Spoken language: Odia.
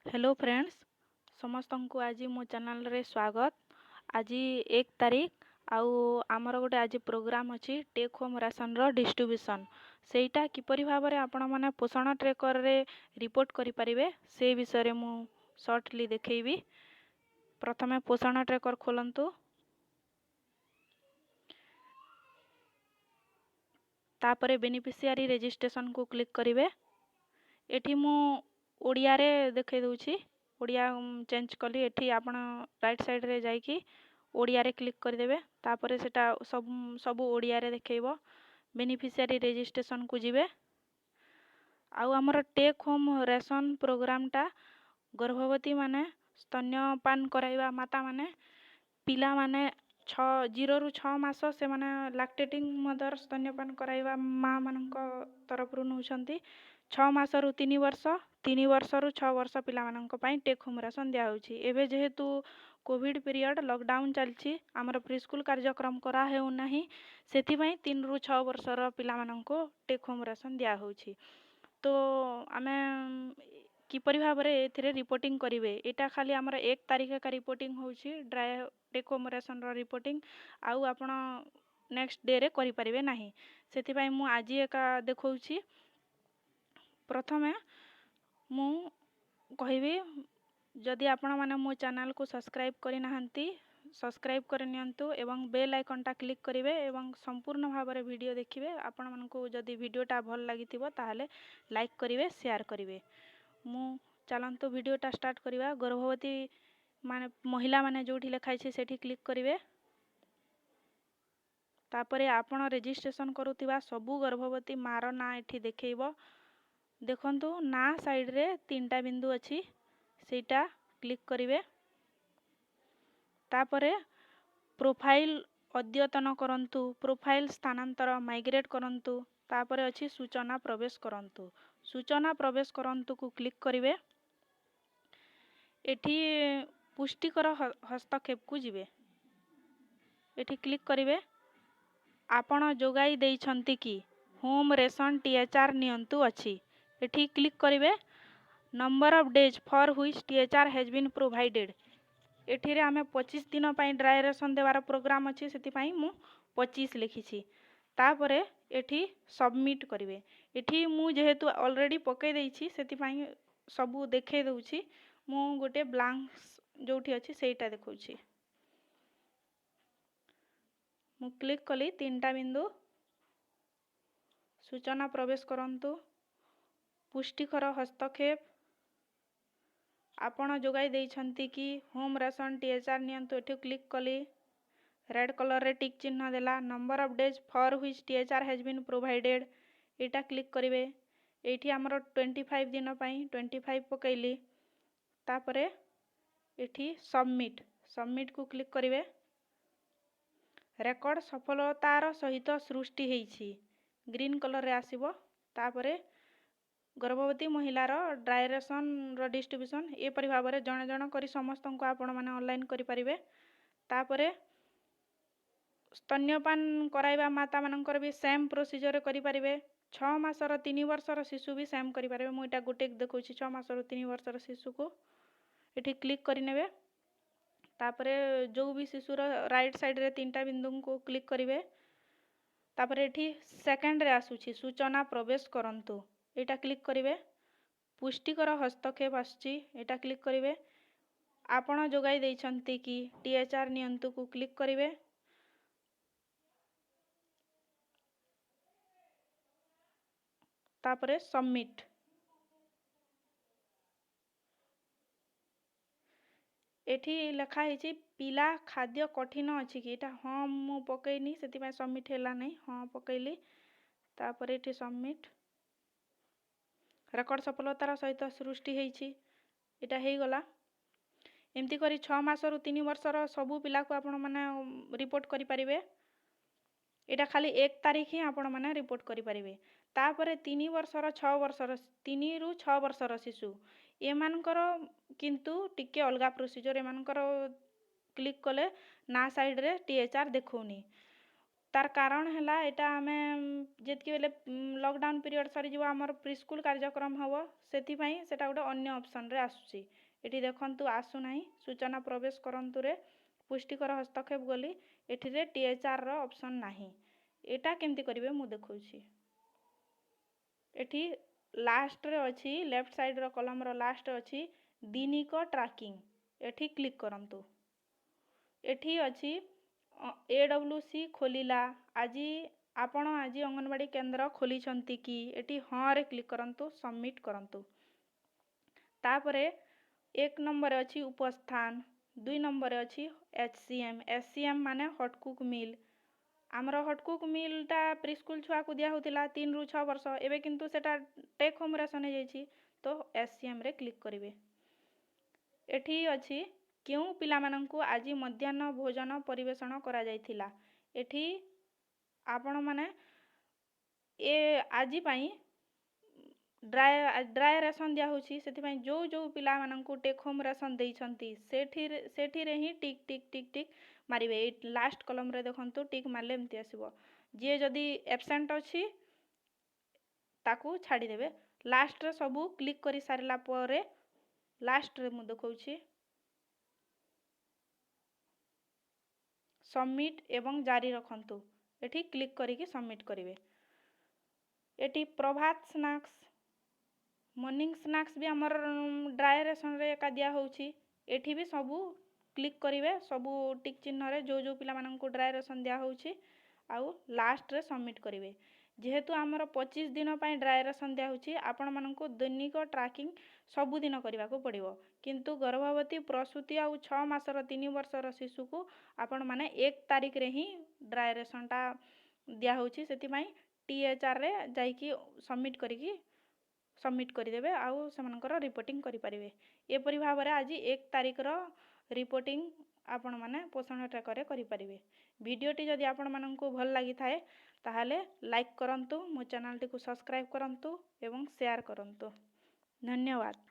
ହ୍ୟାଲୋ ଫ୍ରେଣ୍ଡସ୍, ସମସ୍ତଙ୍କୁ ଆଜି ମୋ ଚ୍ୟାନେଲ୍ରେ ସ୍ୱାଗତ। ଆଜି 1 ତାରିଖ ଆଉ ଆମର ଗୋଟେ ଆଜି ପ୍ରୋଗ୍ରାମ୍ ଅଛି, ଟେକ୍ ହୋମ୍ ରାସନର ଡିଷ୍ଟ୍ରିବ୍ୟୁସନ୍। ସେଇଟା କିପରି ଭାବରେ ଆପଣମାନେ ପୋଷଣ ଟ୍ରେକର୍ରେ ରିପୋର୍ଟ କରିପାରିବେ, ସେ ବିଷୟରେ ମୁଁ ସର୍ଟଲି ଦେଖେଇବି। ପ୍ରଥମେ ପୋଷଣ ଟ୍ରେକର୍ ଖୋଲନ୍ତୁ। ତାପରେ ବେନିଫିସିଆରୀ ରେଜିଷ୍ଟ୍ରେସନକୁ କ୍ଲିକ୍ କରିବେ। ଏଠି ମୁଁ ଓଡ଼ିଆରେ ଦେଖାଇ ଦେଉଛି, ଓଡ଼ିଆ ଚେଞ୍ଜ କଲି। ଏଠି ଆପଣ ରାଇଟ୍ ସାଇଡ଼୍ରେ ଯାଇକି ଓଡ଼ିଆରେ କ୍ଲିକ୍ କରିଦେବେ। ତାପରେ ସେଟା ସବୁ ଓଡ଼ିଆରେ ଦେଖେଇବ। ବେନିଫିସିଆରୀ ରେଜିଷ୍ଟ୍ରେସନକୁ ଯିବେ। ଆଉ ଆମର ଟେକ୍ ହୋମ୍ ରେସନ୍ ପ୍ରୋଗ୍ରାମଟା ଗର୍ଭବତୀମାନେ, ସ୍ତନ୍ୟପାନ କରାଇବା ମାତାମାନେ, ପିଲାମାନେ 0ରୁ 6 ମାସ, ସେମାନେ ଲାକ୍ଟେଟିଂ ମଦର, ସ୍ତନ୍ୟପାନ କରାଇବା ମାଆମାନଙ୍କ ତରଫରୁ ନେଉଛନ୍ତି। 6 ମାସରୁ 3 ବର୍ଷ, 3 ବର୍ଷରୁ 6 ବର୍ଷ ପିଲାମାନଙ୍କ ପାଇଁ ଟେକ୍ ହୋମ୍ ରାସନ୍ ଦିଆହେଉଛି। ଏବେ ଯେହେତୁ କୋଭିଡ଼ ପିରିୟଡ଼, ଲକଡାଉନ୍ ଚାଲିଛି, ଆମର ପ୍ରିସ୍କୁଲ୍ କାର୍ଯ୍ୟକ୍ରମ କରାହେଉନାହିଁ, ସେଥିପାଇଁ 3ରୁ 6 ବର୍ଷର ପିଲାମାନଙ୍କୁ ଟେକ୍ ହୋମ୍ ରାସନ୍ ଦିଆହେଉଛି। ତ ଆମେ କିପରି ଭାବରେ ଏଥିରେ ରିପୋର୍ଟିଂ କରିବେ? ଏଇଟା ଖାଲି ଆମର 1 ତାରିଖ ଏକା ରିପୋର୍ଟିଂ ହେଉଛି, ଡ୍ରାଏ ଟେକ୍ ହୋମ୍ ରାସନ୍ର ରିପୋର୍ଟିଂ। ଆଉ ଆପଣ ନେକ୍ସଟ ଡେରେ କରିପାରିବେ ନାହିଁ। ସେଥିପାଇଁ ମୁଁ ଆଜି ଏକା ଦେଖାଉଛି। ପ୍ରଥମେ ମୁଁ କହିବି, ଯଦି ଆପଣମାନେ ମୋ ଚ୍ୟାନେଲ୍କୁ ସବସ୍କ୍ରାଇବ୍ କରିନାହାନ୍ତି, ସବସ୍କ୍ରାଇବ୍ କରିନିଅନ୍ତୁ ଏବଂ ବେଲ୍ ଆଇକନ୍ଟା କ୍ଲିକ୍ କରିବେ ଏବଂ ସମ୍ପୂର୍ଣ୍ଣ ଭାବରେ ଭିଡ଼ିଓ ଦେଖିବେ। ଆପଣମାନଙ୍କୁ ଯଦି ଭିଡ଼ିଓଟା ଭଲ ଲାଗିଥିବ, ତାହେଲେ ଲାଇକ୍ କରିବେ, ସେୟାର କରିବେ। ମୁଁ ଚାଲନ୍ତୁ ଭିଡ଼ିଓଟା ଷ୍ଟାର୍ଟ କରିବା। ଗର୍ଭବତୀ ମାନେ ମହିଳାମାନେ ଯେଉଁଠି ଲେଖା ହେଇଛି, ସେଠି କ୍ଲିକ୍ କରିବେ। ତାପରେ ଆପଣ ରେଜିଷ୍ଟ୍ରେସନ୍ କରୁଥିବା ସବୁ ଗର୍ଭବତୀ ମାଆର ନାଁ ଏଠି ଦେଖେଇବ। ଦେଖନ୍ତୁ, ନାଁ ସାଇଡ଼୍ରେ 3ଟା ବିନ୍ଦୁ ଅଛି, ସେଇଟା କ୍ଲିକ୍ କରିବେ। ତାପରେ ପ୍ରୋଫାଇଲ୍ ଅଦ୍ୟତନ କରନ୍ତୁ, ପ୍ରୋଫାଇଲ୍ ସ୍ଥାନାନ୍ତର ମାଇଗ୍ରେଟ୍ କରନ୍ତୁ। ତାପରେ ଅଛି ସୂଚନା ପ୍ରବେଶ କରନ୍ତୁ। ସୂଚନା ପ୍ରବେଶ କରନ୍ତୁକୁ କ୍ଲିକ୍ କରିବେ। ଏଠି ପୁଷ୍ଟିକର ହସ୍ତକ୍ଷେପକୁ ଯିବେ। ଏଠି କ୍ଲିକ୍ କରିବେ। ଆପଣ ଯୋଗାଇ ଦେଇଛନ୍ତି କି ହୋମ୍ ରେସନ୍ ଟିଏଚ୍ଆର୍ ନିଅନ୍ତୁ ଅଛି, ଏଠି କ୍ଲିକ୍ କରିବେ। Number of days for which THR has been provided, ଏଠିରେ ଆମେ 25 ଦିନ ପାଇଁ ଡ୍ରାଏ ରେସନ୍ ଦେବାର ପ୍ରୋଗ୍ରାମ୍ ଅଛି, ସେଥିପାଇଁ ମୁଁ 25 ଲେଖିଛି। ତାପରେ ଏଠି ସବମିଟ୍ କରିବେ। ଏଠି ମୁଁ ଯେହେତୁ ଅଲରେଡ଼ି ପକାଇ ଦେଇଛି, ସେଥିପାଇଁ ସବୁ ଦେଖାଇ ଦେଉଛି। ମୁଁ ଗୋଟେ ବ୍ଲାଙ୍କସ୍ ଯେଉଁଠି ଅଛି, ସେଇଟା ଦେଖାଉଛି। ମୁଁ କ୍ଲିକ୍ କଲି 3ଟା ବିନ୍ଦୁ, ସୂଚନା ପ୍ରବେଶ କରନ୍ତୁ, ପୁଷ୍ଟିକର ହସ୍ତକ୍ଷେପ, ଆପଣ ଯୋଗାଇ ଦେଇଛନ୍ତି କି ହୋମ୍ ରାସନ୍ ଟିଏଚ୍ଆର୍ ନିଅନ୍ତୁ, ଏଠି କ୍ଲିକ୍ କଲି। ରେଡ଼୍ କଲର୍ରେ ଟିକ୍ ଚିହ୍ନ ଦେଲା। Number of days for which THR has been provided, ଏଇଟା କ୍ଲିକ୍ କରିବେ। ଏଇଠି ଆମର 25 ଦିନ ପାଇଁ 25 ପକାଇଲି। ତାପରେ ଏଠି ସବମିଟ୍, ସବମିଟ୍କୁ କ୍ଲିକ୍ କରିବେ। ରେକର୍ଡ଼ ସଫଳତାର ସହିତ ସୃଷ୍ଟି ହେଇଛି, ଗ୍ରୀନ୍ କଲର୍ରେ ଆସିବ। ତାପରେ ଗର୍ଭବତୀ ମହିଳାର ଡ୍ରାଏ ରେସନ୍ର ଡିଷ୍ଟ୍ରିବ୍ୟୁସନ୍ ଏପରି ଭାବରେ ଜଣେ ଜଣ କରି ସମସ୍ତଙ୍କୁ ଆପଣମାନେ ଅନଲାଇନ୍ କରିପାରିବେ। ତାପରେ ସ୍ତନ୍ୟପାନ କରାଇବା ମାତାମାନଙ୍କର ବି ସେମ୍ ପ୍ରୋସିଜର୍ରେ କରିପାରିବେ। 6 ମାସର, 3 ବର୍ଷର ଶିଶୁ ବି ସେମ୍ କରିପାରିବେ। ମୁଁ ଏଇଟା ଗୋଟେ ଦେଖାଉଛି, 6 ମାସରୁ 3 ବର୍ଷର ଶିଶୁକୁ ଏଠି କ୍ଲିକ୍ କରିନେବେ। ତାପରେ ଯେଉଁ ବି ଶିଶୁର ରାଇଟ୍ ସାଇଡ଼୍ରେ 3ଟା ବିନ୍ଦୁଙ୍କୁ କ୍ଲିକ୍ କରିବେ। ତାପରେ ଏଠି ସେକେଣ୍ଡରେ ଆସୁଛି ସୂଚନା ପ୍ରବେଶ କରନ୍ତୁ, ଏଇଟା କ୍ଲିକ୍ କରିବେ। ପୁଷ୍ଟିକର ହସ୍ତକ୍ଷେପ ଆସୁଛି, ଏଇଟା କ୍ଲିକ୍ କରିବେ। ଆପଣ ଯୋଗାଇ ଦେଇଛନ୍ତି କି ଟିଏଚ୍ଆର୍ ନିଅନ୍ତୁକୁ କ୍ଲିକ୍ କରିବେ। ତାପରେ ସବମିଟ୍। ଏଠି ଲେଖା ହେଇଛି, ପିଲା ଖାଦ୍ୟ କଠିନ ଅଛି କି? ଏଇଟା ହଁ ମୁଁ ପକେଇନି, ସେଥିପାଇଁ ସବମିଟ୍ ହେଲା ନାହିଁ। ହଁ ପକେଇଲି। ତାପରେ ଏଠି ସବମିଟ୍। ରେକର୍ଡ଼ ସଫଳତାର ସହିତ ସୃଷ୍ଟି ହେଇଛି, ଏଇଟା ହେଇଗଲା। ଏମିତି କରି 6 ମାସରୁ 3 ବର୍ଷର ସବୁ ପିଲାକୁ ଆପଣମାନେ ରିପୋର୍ଟ କରିପାରିବେ। ଏଇଟା ଖାଲି 1 ତାରିଖ ହିଁ ଆପଣମାନେ ରିପୋର୍ଟ କରିପାରିବେ। ତାପରେ 3 ବର୍ଷର, 6 ବର୍ଷର, 3ରୁ 6 ବର୍ଷର ଶିଶୁ, ଏମାନଙ୍କର କିନ୍ତୁ ଟିକେ ଅଲଗା ପ୍ରୋସିଜର୍। ଏମାନଙ୍କର କ୍ଲିକ୍ କଲେ ନା ସାଇଡ଼୍ରେ ଟିଏଚ୍ଆର୍ ଦେଖାଉନି। ତାର କାରଣ ହେଲା, ଏଇଟା ଆମେ ଯେତିକି ବେଲେ ଲକଡାଉନ୍ ପିରିୟଡ଼ ସରିଯିବ, ଆମର ପ୍ରି ସ୍କୁଲ୍ କାର୍ଯ୍ୟକ୍ରମ ହେବ, ସେଥିପାଇଁ ସେଟା ଗୋଟେ ଅନ୍ୟ ଅପସନ୍ରେ ଆସୁଛି। ଏଠି ଦେଖନ୍ତୁ, ଆସୁନାହିଁ। ସୂଚନା ପ୍ରବେଶ କରନ୍ତୁରେ ପୁଷ୍ଟିକର ହସ୍ତକ୍ଷେପ ବୋଲି ଏଠିରେ ଟିଏଚ୍ଆର୍ର ଅପସନ୍ ନାହିଁ। ଏଇଟା କେମିତି କରିବେ, ମୁଁ ଦେଖାଉଛି। ଏଠି ଲାଷ୍ଟରେ ଅଛି, ଲେଫ୍ଟ ସାଇଡ଼୍ର କଲମର ଲାଷ୍ଟ ଅଛି ଦିନିକ ଟ୍ରାକିଂ। ଏଠି କ୍ଲିକ୍ କରନ୍ତୁ। ଏଠି ଅଛି AWC ଖୋଲିଲା ଆଜି, ଆପଣ ଆଜି ଅଙ୍ଗନବାଡ଼ି କେନ୍ଦ୍ର ଖୋଲିଛନ୍ତି କି? ଏଠି ହଁରେ କ୍ଲିକ୍ କରନ୍ତୁ, ସବମିଟ୍ କରନ୍ତୁ। ତାପରେ 1 ନମ୍ବରରେ ଅଛି ଉପସ୍ଥାନ, 2 ନମ୍ବରରେ ଅଛି HCM। HCM ମାନେ ହଟ୍ କୁକ୍ ମିଲ୍। ଆମର ହଟ୍ କୁକ୍ ମିଲ୍ଟା ପ୍ରି ସ୍କୁଲ୍ ଛୁଆକୁ ଦିଆହେଉଥିଲା, 3ରୁ 6 ବର୍ଷ। ଏବେ କିନ୍ତୁ ସେଟା ଟେକ୍ ହୋମ୍ ରେସନ୍ ହେଇଯାଇଛି, ତ HCMରେ କ୍ଲିକ୍ କରିବେ। ଏଠି ଅଛି କେଉଁ ପିଲାମାନଙ୍କୁ ଆଜି ମଧ୍ୟାହ୍ନ ଭୋଜନ ପରିବେଷଣ କରାଯାଇଥିଲା। ଏଠି ଆପଣମାନେ ଏ ଆଜି ପାଇଁ ଡ୍ରାଏ ରେସନ୍ ଦିଆହେଉଛି, ସେଥିପାଇଁ ଯେଉଁ ଯେଉଁ ପିଲାମାନଙ୍କୁ ଟେକ୍ ହୋମ୍ ରେସନ୍ ଦେଇଛନ୍ତି, ସେଠିରେ ହିଁ ଟିକ୍ ଟିକ୍ ଟିକ୍ ଟିକ୍ ମାରିବେ। ଏଇ ଲାଷ୍ଟ କଲମରେ ଦେଖନ୍ତୁ, ଟିକ୍ ମାରିଲେ ଏମିତି ଆସିବ। ଯିଏ ଯଦି ଏବସେଣ୍ଟ ଅଛି, ତାକୁ ଛାଡ଼ିଦେବେ। ଲାଷ୍ଟରେ ସବୁ କ୍ଲିକ୍ କରି ସାରିଲା ପରେ, ଲାଷ୍ଟରେ ମୁଁ ଦେଖାଉଛି, ସବମିଟ୍ ଏବଂ ଜାରି ରଖନ୍ତୁ, ଏଠି କ୍ଲିକ୍ କରିକି ସବମିଟ୍ କରିବେ। ଏଠି ପ୍ରଭାତ ସ୍ନାକ୍ସ, ମର୍ଣ୍ଣିଂ ସ୍ନାକ୍ସ ବି ଆମର ଡ୍ରାଏ ରେସନ୍ରେ ଏକା ଦିଆହେଉଛି। ଏଠି ବି ସବୁ କ୍ଲିକ୍ କରିବେ, ସବୁ ଟିକ୍ ଚିହ୍ନରେ ଯେଉଁ ଯେଉଁ ପିଲାମାନଙ୍କୁ ଡ୍ରାଏ ରେସନ୍ ଦିଆହେଉଛି, ଆଉ ଲାଷ୍ଟରେ ସବମିଟ୍ କରିବେ। ଯେହେତୁ ଆମର 25 ଦିନ ପାଇଁ ଡ୍ରାଏ ରେସନ୍ ଦିଆହେଉଛି, ଆପଣମାନଙ୍କୁ ଦୈନିକ ଟ୍ରାକିଂ ସବୁଦିନ କରିବାକୁ ପଡ଼ିବ। କିନ୍ତୁ ଗର୍ଭବତୀ, ପ୍ରସୂତି ଆଉ 6 ମାସର, 3 ବର୍ଷର ଶିଶୁକୁ ଆପଣମାନେ 1 ତାରିଖରେ ହିଁ ଡ୍ରାଏ ରେସନ୍ଟା ଦିଆହେଉଛି, ସେଥିପାଇଁ ଟିଏଚ୍ଆର୍ରେ ଯାଇକି ସବମିଟ୍ କରିକି ସବମିଟ୍ କରିଦେବେ ଆଉ ସେମାନଙ୍କର ରିପୋର୍ଟିଂ କରିପାରିବେ। ଏପରି ଭାବରେ ଆଜି 1 ତାରିଖର ରିପୋର୍ଟିଂ ଆପଣମାନେ ପୋଷଣ ଟ୍ରାକର୍ରେ କରିପାରିବେ। ଭିଡ଼ିଓଟି ଯଦି ଆପଣମାନଙ୍କୁ ଭଲ ଲାଗିଥାଏ, ତାହେଲେ ଲାଇକ୍ କରନ୍ତୁ, ମୋ ଚ୍ୟାନେଲଟିକୁ ସବସ୍କ୍ରାଇବ୍ କରନ୍ତୁ ଏବଂ ସେୟାର କରନ୍ତୁ। ଧନ୍ୟବାଦ।